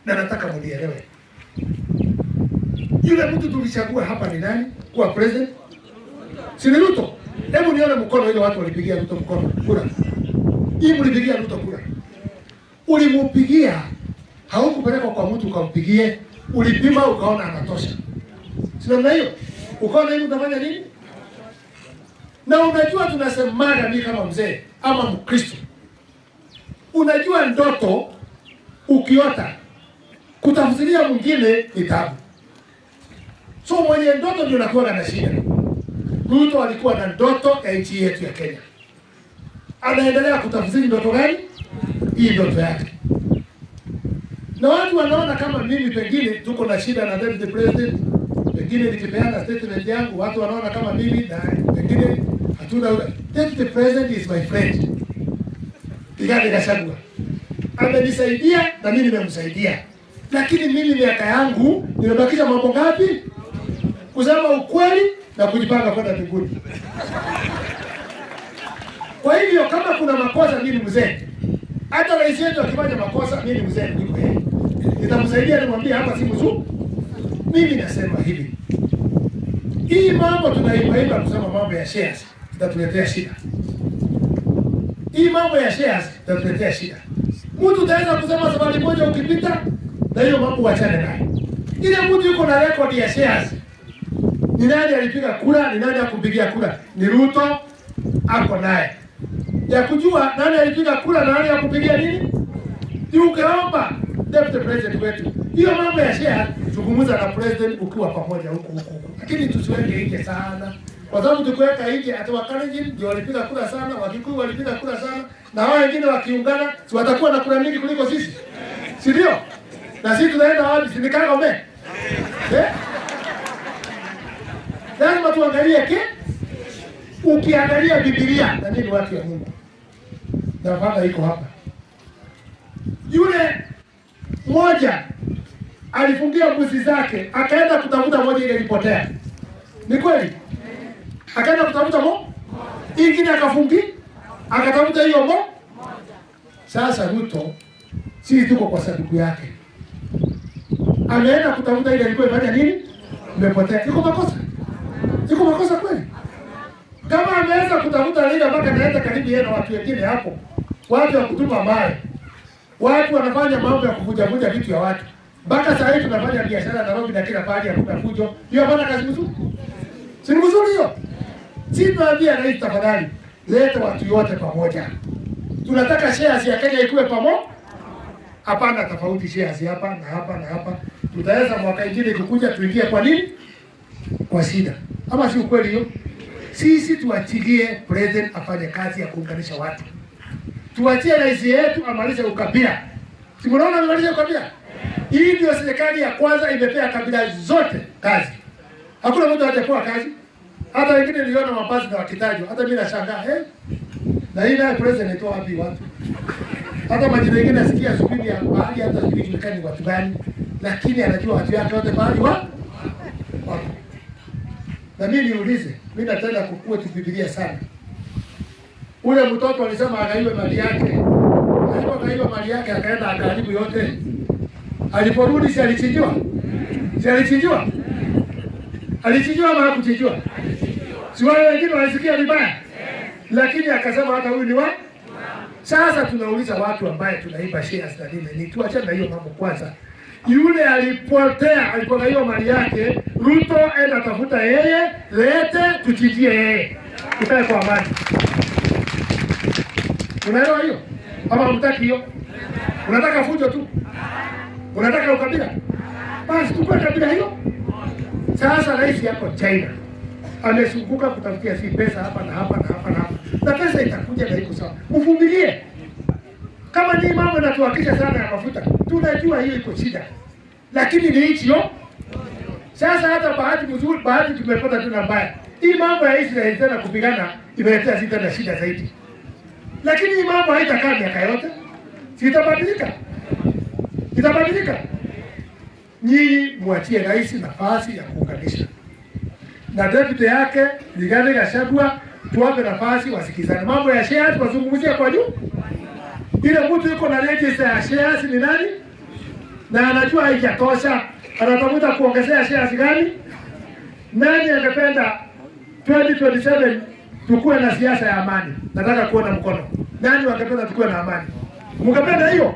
Na nataka mnielewe. Yule mtu tulichagua hapa ni nani kuwa president? Si ni Ruto? Hebu nione mkono ile watu walipigia Ruto mkono kura. Hii mlipigia Ruto kura. Ulimupigia, haukupelekwa kwa mtu ukampigie, ulipima ukaona anatosha. Si namna hiyo? Ukaona hivi utafanya nini? Na unajua tunasemaga, mimi kama mzee ama Mkristo, unajua ndoto ukiota kutafsiria mwingine ni tabu. So mwenye ndoto ndio anakuwa na shida. Ruto alikuwa na ndoto ya nchi yetu ya Kenya. Anaendelea kutafsiri ndoto gani? Hii ndoto yake. Na watu wanaona kama mimi pengine tuko na shida na deputy president, pengine nikipeana statement yangu watu wanaona kama mimi na pengine hatuna. Deputy president is my friend. Rigathi Gachagua amenisaidia na mimi nimemsaidia, lakini mimi miaka yangu nimebakisha mambo ngapi? Kusema ukweli na kujipanga kwenda mbinguni. Kwa hivyo kama kuna makosa, mimi ni mzee. Hata rais wetu akifanya makosa, mimi ni mzee kuliko yeye. Nitamsaidia nimwambie hapa si mzuri. Mimi nasema hivi, hii mambo tunaimbaimba kusema mambo ya shares itatuletea shida. Hii mambo ya shares itatuletea shida. Mtu utaweza kusema safari moja ukipita na hiyo mambo wachane nayo. Ile mtu yuko na record ya shares. Ni nani alipiga kura, ni nani hakupigia kura? Ni Ruto ako naye. Ya kujua nani alipiga kura na nani hakupigia nini? Ni ukiomba deputy president wetu. Hiyo mambo ya share zungumza na president ukiwa pamoja huku huku huku. Lakini tusiweke nje sana. Kwa sababu tukiweka nje hata Wakalenjin ndio walipiga kura sana, Wakikuyu walipiga kura sana, na wao wengine wakiungana, si watakuwa na kura mingi kuliko sisi? Si ndio? Na sisi tunaenda wapi? Si ni Kagome? Eh? Lazima tuangalie ke ukiangalia Biblia na nini, watu ya Mungu. Na baba iko hapa. Yule mmoja alifungia mbuzi zake akaenda kutafuta moja ile ilipotea. Ni kweli? Akaenda kutafuta mo ingine akafungi, akatafuta hiyo mo. Sasa Ruto, sisi tuko kwa sanduku yake, ameenda kutafuta ile ilikuwa ifanya nini, imepotea. Iko makosa? Iko makosa kweli? Kama ameweza kutafuta ile mpaka anaenda karibu yeye na watu wengine hapo, watu wa kutuma mawe, watu wanafanya mambo ya kuvuja vuja vitu ya watu. Mpaka saa hii tunafanya biashara Nairobi na kila pahali hakuna fujo. Hiyo hapana kazi mzuri? Si ni mzuri hiyo? Si tunaambia rais, tafadhali leta watu wote pamoja. Tunataka shares ya Kenya ikuwe pamoja. Hapana tofauti shares hapa na hapa na hapa. Tutaweza mwaka ingine ikikuja tuingie kwa nini? Kwa shida. Ama si ukweli hiyo? Sisi tuachilie president afanye kazi ya kuunganisha watu. Tuachie rais yetu amalize ukabila. Si mnaona amemaliza ukabila? Hii ndio serikali ya kwanza imepea kabila zote kazi. Hakuna mtu hajapewa kazi. Hata wengine niliona mabasi na wakitajwa. Hata mimi nashangaa, eh? Na hii naye president alitoa wapi watu? Hata majina mengine nasikia sijui ya mahali hata sijui julikani watu gani, lakini anajua watu yake wote mahali wa wapo. Na mimi niulize, mimi nataka kukua tu Biblia sana. Ule mtoto alisema agaiwe mali yake. Alipogaiwa mali yake akaenda akaharibu yote. Aliporudi si alichinjiwa? Si alichinjiwa? Alichinjiwa ama hakuchinjiwa? Si wale wengine walisikia vibaya? Lakini akasema hata huyu ni wa. Sasa tunauliza watu ambaye tunaiba shares na nini, ni tuachane na hiyo mambo kwanza. Yule alipotea, alipogaiwa mali yake, Ruto enda tafuta yeye, lete tuchinjie yeye. Tukae kwa amani. Unaelewa hiyo? Ama hamtaki hiyo? Unataka fujo tu? Unataka ukabila? Basi tukue kabila hiyo. Sasa rais yako China amezunguka kutafutia si pesa hapa na hapa na hapa na hapa, na pesa itakuja na iko sawa. Mvumilie. Kama ni mambo inatuhakisha sana ya mafuta, tunajua hiyo iko shida, lakini ni nchi yo. Sasa hata bahati mzuri, bahati tumepata tena mbaya. Hii mambo ya Israel tena kupigana imeletea sisi tena shida zaidi, lakini hii mambo haitakaa miaka yote, si itabadilika, itabadilika. Nyinyi mwachie rais nafasi ya kuunganisha na deputy yake Rigathi Gachagua, tuwape nafasi wasikizane. Mambo ya shares wazungumzie kwa juu. Ile mtu yuko na register ya shares ni nani? Na anajua haijatosha, anatafuta kuongezea shares gani? Nani angependa 2027 tukuwe na siasa ya amani? Nataka kuona mkono. Nani wangependa tukuwe na amani? Mngependa hiyo?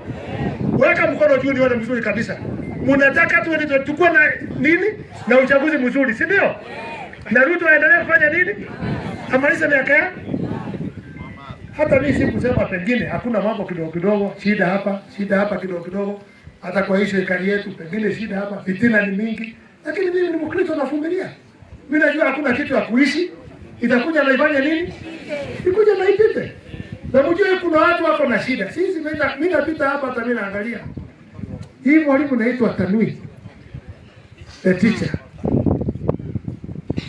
Weka mkono juu nione mzuri kabisa. Mnataka tukuwe na nini? Na uchaguzi mzuri, si ndio? Na Ruto aendelee kufanya nini? Amalize miaka yake. Hata mimi sikusema pengine hakuna mambo kidogo kidogo, shida hapa kidogo kidogo. Hata kwa hii serikali yetu pengine shida hapa, fitina ni mingi, lakini mimi ni Mkristo navumilia. Mimi najua hakuna kitu ya kuishi, itakuja na ifanye nini? Ikuja na ipite. Na mjue kuna watu wako na shida. Sisi mimi napita hapa hata mimi naangalia. Hii mwalimu naitwa Tanui, the teacher.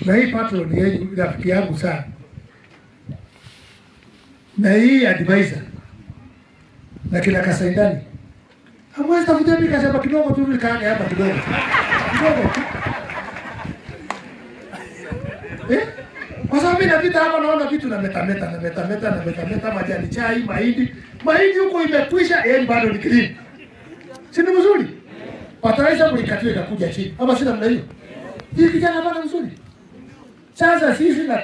Na hii patron yeye rafiki yangu sana. Na hii advisor. Na kila Kasaindani. Hamwezi tafuta mimi kasema kidogo tu nikaange hapa kidogo. Kidogo. Eh? Kwa sababu mimi napita hapa naona vitu na meta meta na meta meta na meta meta, majani chai, mahindi. Mahindi huko imekwisha, yeye bado ni green. Si ni mzuri? Wataweza kulikatiwa ikakuja chini. Ama si namna hiyo? Hii kijana bado mzuri. Sasa sisi na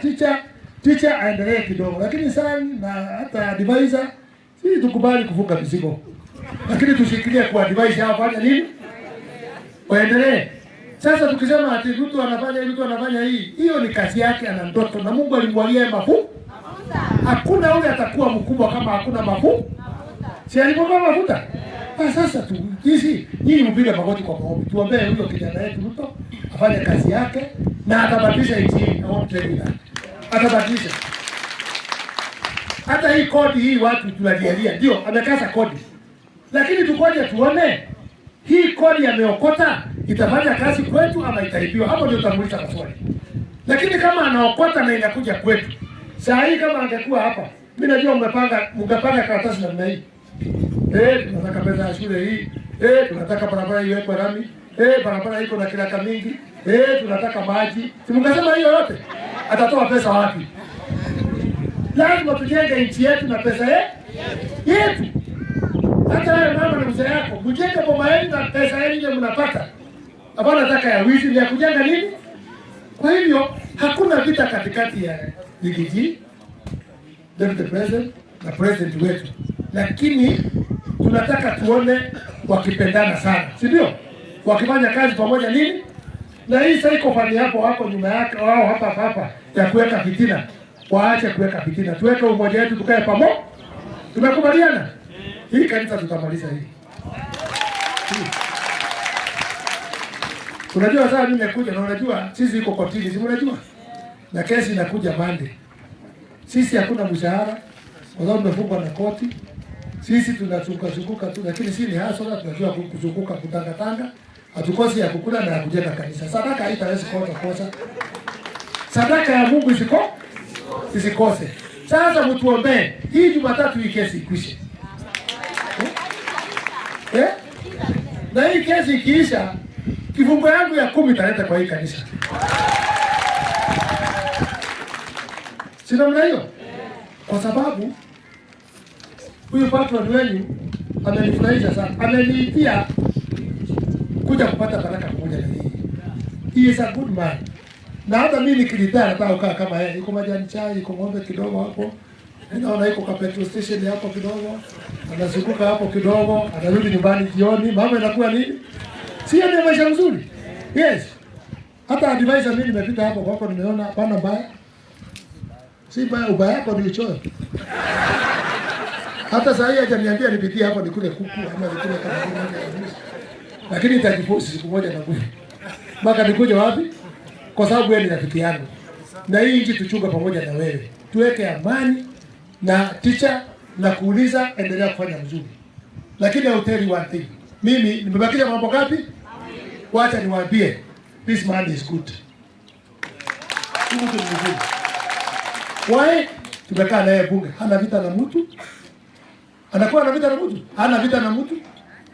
teacher aendelee kidogo. Lakini sana na hata advisor sisi tukubali kuvuka mizigo. Lakini tushikilie kwa advisor hao fanya nini? Waendelee. Sasa tukisema ati Ruto anafanya hivi, Ruto anafanya hii, hiyo ni kazi yake, ana ndoto na Mungu alimwalia mafuta. Hakuna yule atakuwa mkubwa kama hakuna mafuta. Si alikuwa mafuta? Ah, sasa tu sisi nyinyi mpige magoti kwa maombi. Tuombee huyo kijana wetu Ruto afanye kazi yake na atabadilisha nchi hii. I want to tell you that. Atabadilisha. Hata hii kodi hii watu tunalialia, ndio amekasa kodi. Lakini tukoje tuone hii kodi ameokota itafanya kazi kwetu ama itaibiwa? Hapo ndio utamuuliza maswali. Lakini kama anaokota na inakuja kwetu. Saa hii kama angekuwa hapa, mimi najua mngepanga karatasi namna hii. Tunataka pesa ya shule hii. Tunataka barabara iwekwe lami. Barabara iko na kiraka mingi. Tunataka maji. Si mngesema hiyo yote? Atatoa pesa wapi? Lazima tujenge nchi yetu na pesa yetu. Hata wewe mama na mzee yako, mjenge boma yenu na pesa yenu mnapata. Hapana nataka ya wizi, ni ya kujenga nini? Kwa hivyo hakuna vita katikati ya DDG, Deputy President na President wetu. Lakini tunataka tuone wakipendana sana, si ndio? Wakifanya kazi pamoja nini? Na hii psychopath hapo hapo nyuma yake wao hapa hapa ya kuweka fitina. Waache kuweka fitina. Tuweke umoja wetu, tukae pamoja. Tumekubaliana? Hii kanisa tutamaliza hii. Unajua sasa mimi nimekuja na unajua sisi iko kotini, si unajua? Na kesi inakuja Monday. Sisi hakuna mshahara kwa sababu tumefungwa na koti. Sisi tunazunguka tu, lakini si ni hasa tunajua kuzunguka kutangatanga. Hatukosi ya kukula na ya kujenga kanisa. Sadaka haitawezi kosa. Sadaka ya Mungu isikose. Sasa mtuombee hii Jumatatu hii kesi ikwishe. Na hii kesi ikiisha, kifungo yangu ya 10 italeta kwa hii kanisa. Si namna hiyo? Kwa sababu huyu patron wenu amenifurahisha sana. Ameniitia kuja kupata baraka pamoja na yeye. He is a good man. Na hata mimi nikilitana nataka kukaa kama yeye. Iko majani chai, iko ng'ombe kidogo hapo. Ninaona iko ka petrol station hapo kidogo. Anazunguka hapo kidogo, anarudi nyumbani jioni, mama inakuwa nini? Si ndio maisha mzuri? Yes. Hata advisor mimi nimepita hapo kwako nimeona hapana mbaya. Si mbaya, ubaya yako ni uchoyo. Hata saa hii hajaniambia nipitie hapo nikule kuku ama nikule kama nini. Lakini nitajiposti siku moja na nguvu. Mpaka nikuje wapi? Kwa sababu wewe ni rafiki yangu. Na hii nchi tuchunga pamoja na wewe. Tuweke amani na teacher na kuuliza, endelea kufanya mzuri. Lakini I'll tell you one thing. Mimi nimebakisha mambo ngapi? Wacha niwaambie, this man is good. Huyu mtu ni mzuri. Why? Tumekaa naye bunge, hana vita na mtu. Anakuwa na vita na mtu? Hana vita na mtu.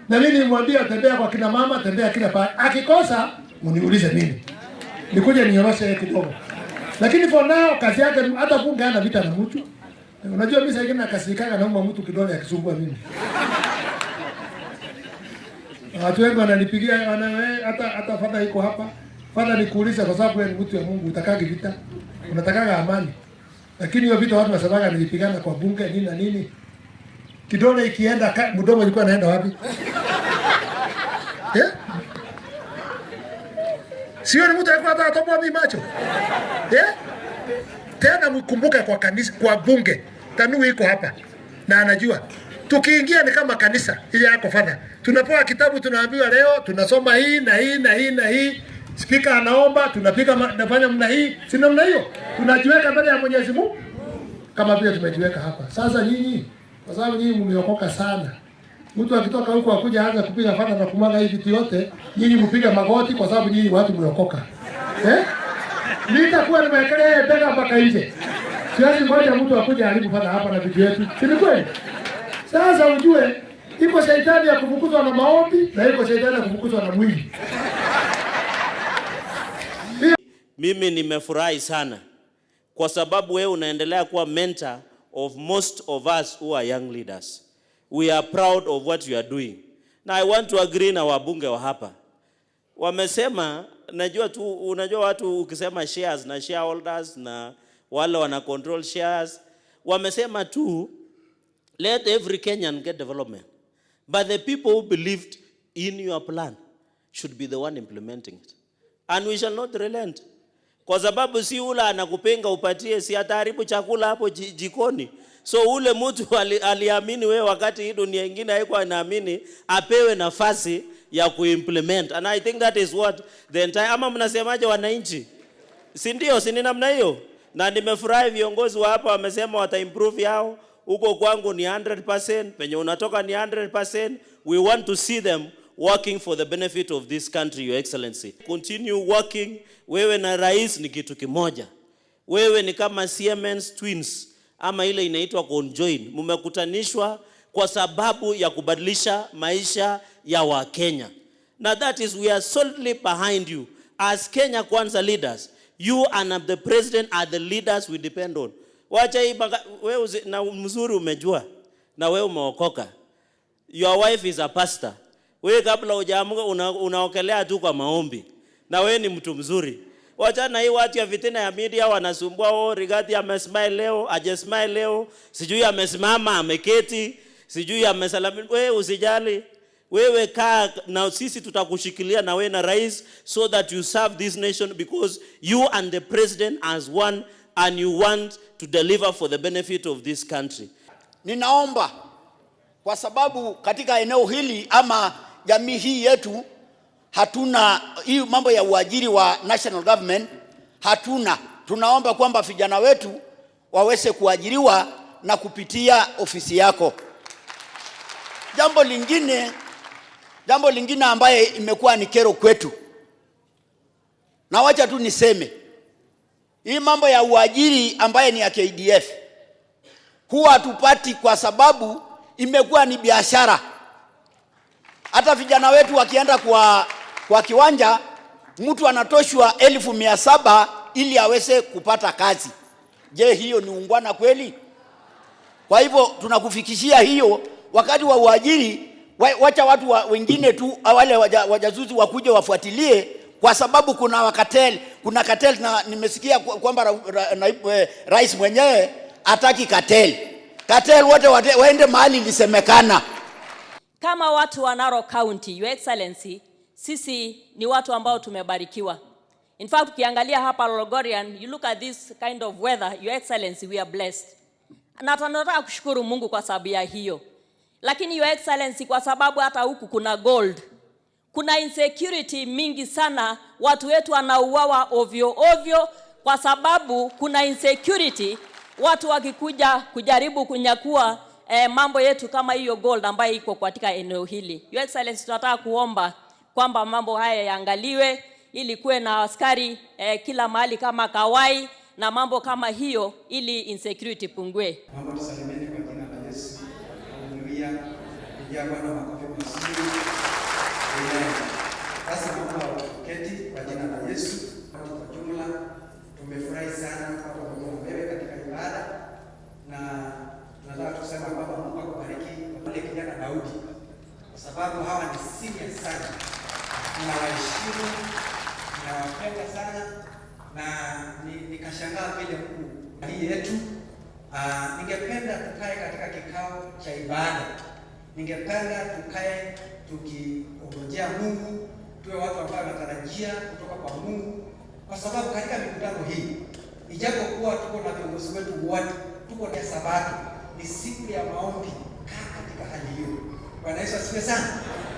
Na mimi nilimwambia tembea kwa kina mama, tembea kila pahali. Akikosa uniulize mimi. Nikuje ninyoroshe yeye kidogo. Lakini for now kazi yake hata bunge hana vita na mtu. Unajua mimi sasa nakasirikaga naomba mtu kidole akisumbua mimi. Watu wengi wananipigia hata father iko hapa. Father, nikuuliza kwa sababu wewe ni mtu wa Mungu, utakagi vita? Unatakaga amani. Lakini hiyo vita watu wasemaga nilipigana kwa bunge nini na nini. Kidole ikienda mdomo ilikuwa inaenda wapi? Eh? Sio ni mtu alikuwa anataka kutoboa mimi macho. Eh? Tena mkumbuke kwa kanisa, kwa bunge, Tanu iko hapa na anajua. Tukiingia ni kama kanisa ile yako father. Tunapewa kitabu, tunaambiwa leo tunasoma hii na hii na hii na hii. Speaker anaomba, tunapiga nafanya mna hii, si namna hiyo. Tunajiweka mbele ya Mwenyezi Mungu kama vile tumejiweka hapa. Sasa nyinyi, kwa sababu nyinyi mmeokoka sana. Mtu akitoka huko akuja aanza kupiga father na kumwaga hivi vitu yote, nyinyi mpiga magoti kwa sababu nyinyi watu mmeokoka. Eh? Nitakuwa nimewekelea bega mpaka nje. Siwezi ngoja mtu akuja haribu father hapa na vitu yetu. Si ni kweli? Sasa ujue iko shetani ya kufukuzwa na maombi na iko shetani ya kufukuzwa na mwili. Mimi nimefurahi sana kwa sababu wewe unaendelea kuwa mentor of most of us who are young leaders. We are proud of what you are doing. Now I want to agree na wabunge wa hapa. Wamesema, najua tu, unajua watu ukisema shares na shareholders na wale wana control shares, wamesema tu let every Kenyan get development. But the people who believed in your plan should be the one implementing it. And we shall not relent. Kwa sababu si ule anakupinga upatie, si ataharibu chakula hapo jikoni. So ule mtu aliamini wewe wakati hii dunia ingine haikuwa inaamini, apewe nafasi ya kuimplement. And I think that is what the entire, ama mnasemaje wananchi? Si ndio, si ni namna hiyo? Na nimefurahi viongozi wa hapa wamesema wata improve yao. Huko kwangu ni 100%, penye unatoka ni 100%. We want to see them working for the benefit of this country, Your Excellency. Continue working. Wewe na rais ni kitu kimoja. Wewe ni kama Siamese twins ama ile inaitwa conjoin. Mmekutanishwa kwa sababu ya kubadilisha maisha ya Wakenya. Now that is, we are solidly behind you. As Kenya Kwanza leaders, you and the president are the leaders we depend on. Wacha hii wewe na mzuri umejua na wewe umeokoka. Your wife is a pastor. Wewe kabla hujaamuka unaokelea tu kwa maombi. Na wewe ni mtu mzuri. Wacha na hii watu ya fitina ya media wanasumbua, oh, Rigathi amesmile leo, hajasmile leo, sijui amesimama, ameketi, sijui amesalamia. Wewe usijali. Wewe kaa na sisi tutakushikilia na wewe na rais so that you serve this nation, because you and the president as one and you want to deliver for the benefit of this country. Ninaomba kwa sababu katika eneo hili ama jamii hii yetu hatuna hii mambo ya uajiri wa national government, hatuna. Tunaomba kwamba vijana wetu waweze kuajiriwa na kupitia ofisi yako. Jambo lingine ambaye imekuwa ni kero kwetu, na wacha tu niseme, hii mambo ya uajiri ambaye ni ya KDF huwa hatupati kwa sababu imekuwa ni biashara. Hata vijana wetu wakienda kwa kiwanja, mtu anatoshwa 700,000 ili aweze kupata kazi. Je, hiyo ni ungwana kweli? Kwa hivyo tunakufikishia hiyo wakati wa uajiri, wacha watu wengine tu wale wajazuzi wakuje wafuatilie, kwa sababu kuna wakatel, kuna cartel, na nimesikia kwamba rais mwenyewe hataki cartel. Cartel wote waende mahali ilisemekana. Kama watu wa Narok County, Your Excellency, sisi ni watu ambao tumebarikiwa. In fact, ukiangalia hapa Lolgorian, you look at this kind of weather, Your Excellency, we are blessed. Na tunataka kushukuru Mungu kwa sababu ya hiyo. Lakini Your Excellency, kwa sababu hata huku kuna gold, kuna insecurity mingi sana, watu wetu wanauawa ovyo ovyo kwa sababu kuna insecurity, watu wakikuja kujaribu kunyakua mambo yetu kama hiyo gold ambayo iko katika eneo hili. Your Excellency, tunataka kuomba kwamba mambo haya yaangaliwe ili kuwe na askari kila mahali kama Kawai na mambo kama hiyo ili insecurity pungue. Naomba tusalimiane kwa jina la Yesu. Haleluya. Pigia Bwana makofi mazuri. Amen. Basi naomba uketi kwa jina la Yesu. Kwa jumla tumefurahi sana kwa pamoja na wewe katika ibada, na tunataka kusema kwamba Mungu akubariki. Yule kijana Daudi kwa sababu hawa ni senior sana. Ninawaheshimu, ninawapenda sana na nikashangaa vile Mungu hii yetu. Ningependa tukae katika kikao cha ibada, ningependa tukae tukiongojea Mungu, tuwe watu ambao wanatarajia kutoka kwa Mungu, kwa sababu katika mikutano hii, ijapokuwa tuko na viongozi wetu wote, tuko na Sabato, ni siku ya maombi. Kaa katika hali hiyo. Bwana Yesu asifiwe sana,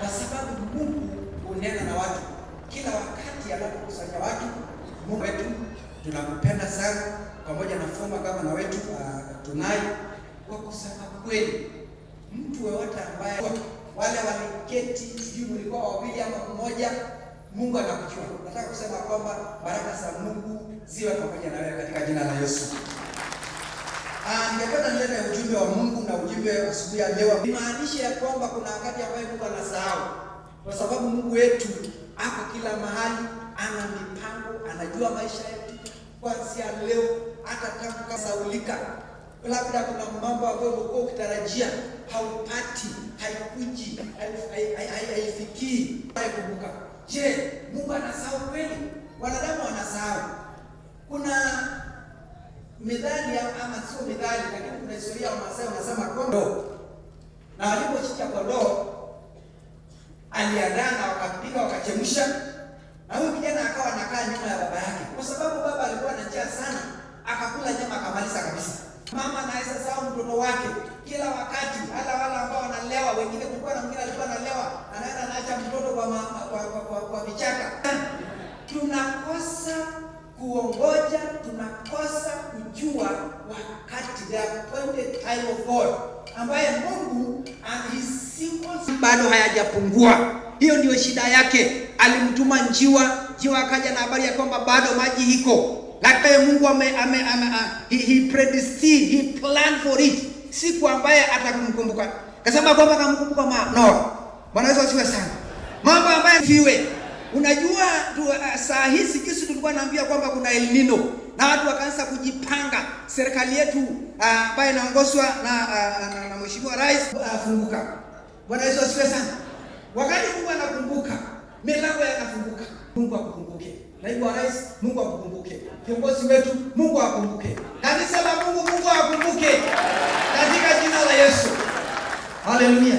kwa sababu Mungu hunena na watu kila wakati anapokusanya watu. Mungu wetu tunakupenda sana, pamoja na former gavana wetu Tunai. Kwa kusema kweli, mtu yeyote ambaye wale waliketi, sijui mlikuwa wawili ama mmoja, Mungu anakujua. Nataka kusema kwamba baraka za Mungu ziwe pamoja na wewe katika jina la Yesu. Ningependa nilete ujumbe wa Mungu na ujumbe asubuhi ya leo. Imaanisha ya kwamba kuna wakati ambayo Mungu anasahau, kwa sababu Mungu wetu ako kila mahali, ana mipango, anajua maisha yetu kuanzia leo hata tangu kasaulika. Labda kuna mambo ambayo ulikuwa ukitarajia haupati, haikuji, haifikii. Kumbuka, je, Mungu anasahau kweli? Wanadamu wanasahau. Kuna methali ama sio methali, lakini kuna historia ya Wamasai wanasema kondoo, na walipochinja kondoo aliandaa na wakapika wakachemsha, na huyu kijana akawa anakaa nyuma ya baba yake, kwa sababu baba alikuwa na njaa sana, akakula nyama akamaliza kabisa. Mama anaweza sahau mtoto wake kila wakati, hata wale ambao wanalewa, wengine, kulikuwa na mwingine alikuwa analewa, anaenda anaacha mtoto kwa vichaka. Tunakosa kuongoja, tunakosa kujua wakati, the appointed time of God, ambaye Mungu and his simple bado hayajapungua. Hiyo ndio shida yake. Alimtuma njiwa, njiwa akaja na habari ya kwamba bado maji iko, lakini Mungu ame he predestined, he planned for it, siku ambaye atakumkumbuka. Kasema kwamba akamkumbuka Noa. Bwana Yesu asifiwe sana. Mambo ambayo fiwe. Unajua saa hizi jinsi tulikuwa naambia kwamba kuna El Nino na watu wakaanza kujipanga. Serikali yetu ambayo inaongozwa na Mheshimiwa Rais afunguka. Bwana Yesu asifiwe sana. Wakati Mungu anakumbuka, milango yanafunguka. Mungu akukumbuke. Naibu wa Rais, Mungu akukumbuke. Kiongozi wetu, Mungu akukumbuke. Kanisa la Mungu, Mungu akukumbuke. Katika jina la Yesu. Haleluya.